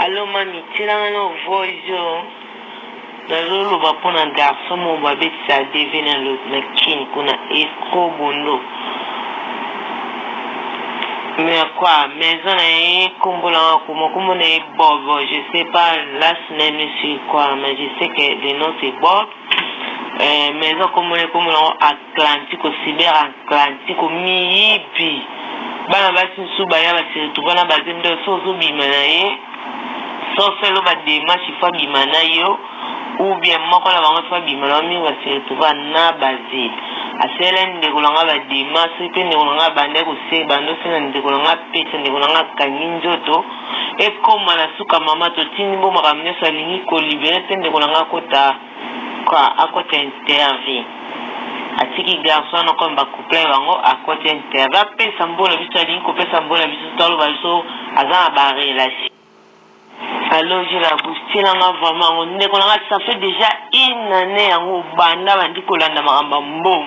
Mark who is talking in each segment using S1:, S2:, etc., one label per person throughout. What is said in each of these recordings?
S1: Allo mami tiela nga nao voice oyo nazo loba pona garçon moko ba betisa ADV na na kin kuna escroc bondo mais quoi maison na ye kombo na nga koma kombo na ye Bob je sais pas last name c'est quoi mais je sais que le nom c'est Bob eh, maison kombo na ye kombo na ngo Atlantico cyber Atlantico miyibi bana basi misusu baya ba se retrouva na ba zemi donc soki ozo bima na ye sans faire ba demarche il faut abima na yo ou bien moko na bango il faut abima na yo mingi ba se retrouva na ba zemi asalelaki ndeko na nga ba demarche soki pe ndeko na nga abandaki kose banda osenga ndeko na nga apesa ndeko na nga akangi nzoto ekoma na suka mama totindi bo makambo nyonso alingi ko libere te ndeko na nga akota Quoi akota intervie atiki garçon wana comme ba couple bango akoti intervie apesa mbongo na biso alingi kopesa mbongo na biso to aloba biso aza na ba relation. Allo j'ai la bouche tiela nga vraiment yango ndeko na nga ça fait déjà une année yango banda bandi kolanda makambo ya mbongo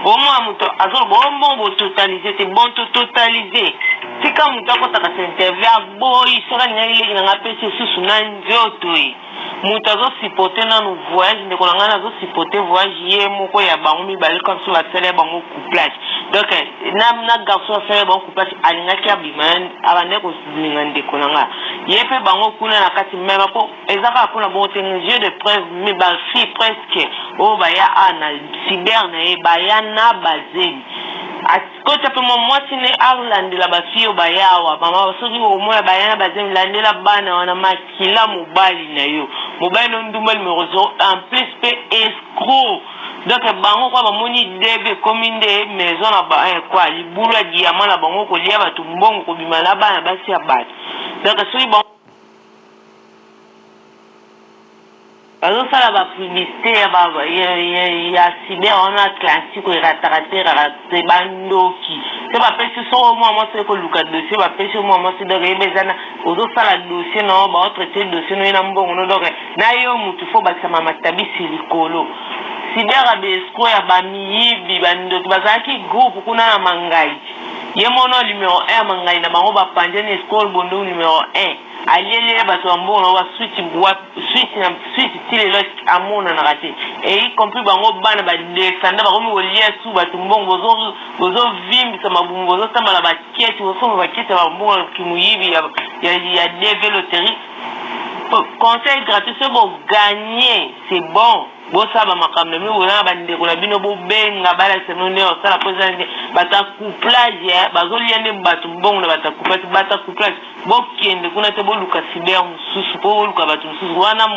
S1: omona moto azoloba o mbongo bototalise te bon tototalise tika moto akotaka sa interview aboyi soki alingaki leki na nga apesi lisusu na nzoto ye Mutu azo supporter nanu voyage ndeko na ngai nazo supporter voyage ye moko ya bango mibale comme si basali ya bango couplage donc na na garçon asali ya bango couplage alingaki abima abandaki kolinga ndeko na ngai ye pe bango kuna na kati meme po eza kaka mpona bongo te jeu de preuve mais ba fille presque oyo baya a na cyber na ye baya na bazemi Kota pe mwa mwasi ne alandela ba fille oyo baya awa mama soki okomona baya na bazemi landela bana wana makila mobali na yo mobali no ndumba numero 0 en plus pe escroc donc bango kwa bamoni debe ekomi nde maison na ba eh, kwa libulu ya diamant na bango kolia bato mbongo kobima na bana basi ya bato donc soki bango Bazosala ba publicite ya ba ya cyber wana Atlantico erataka te eraka te ba ndoki te bapesi soko mwa mwasi oye koluka dossier bapesi yo mwa mwasi donc yeba eza na ozosala dossier na yo bao traite dossier no ye na mbongo no donc na yo mutu fo bakisa ma matabisi likolo cyber ya ba escroc ya ba miyibi ba ndoki bazalaki groupe kuna na mangai ye mono numero 1 ya mangai na bango bapanjani escroc bondo numero 1 Alieli ye bato ya mbongo na ba suite wapi suite na suite ti lelo amonanaka te et y compris bango bana ba descendant bakomi kolia su bato mbongo bozo bozo vimbisa mabumu bozo samba na ba kesi bosomba ba kesi ya ba mbongo ya kimuyibi ya ya ya DV loterie conseil gratuit soki bo gagner c'est bon. Bosala ba makambo na bino boza na ba ndeko na bino bobenga balakisa bino ndenge bakosala po eza nde bato ya couplage eh, bazolia nde bato mbongo na bato ya couplage bato ya couplage bokende kuna te boluka cyber mosusu po boluka bato mosusu wana.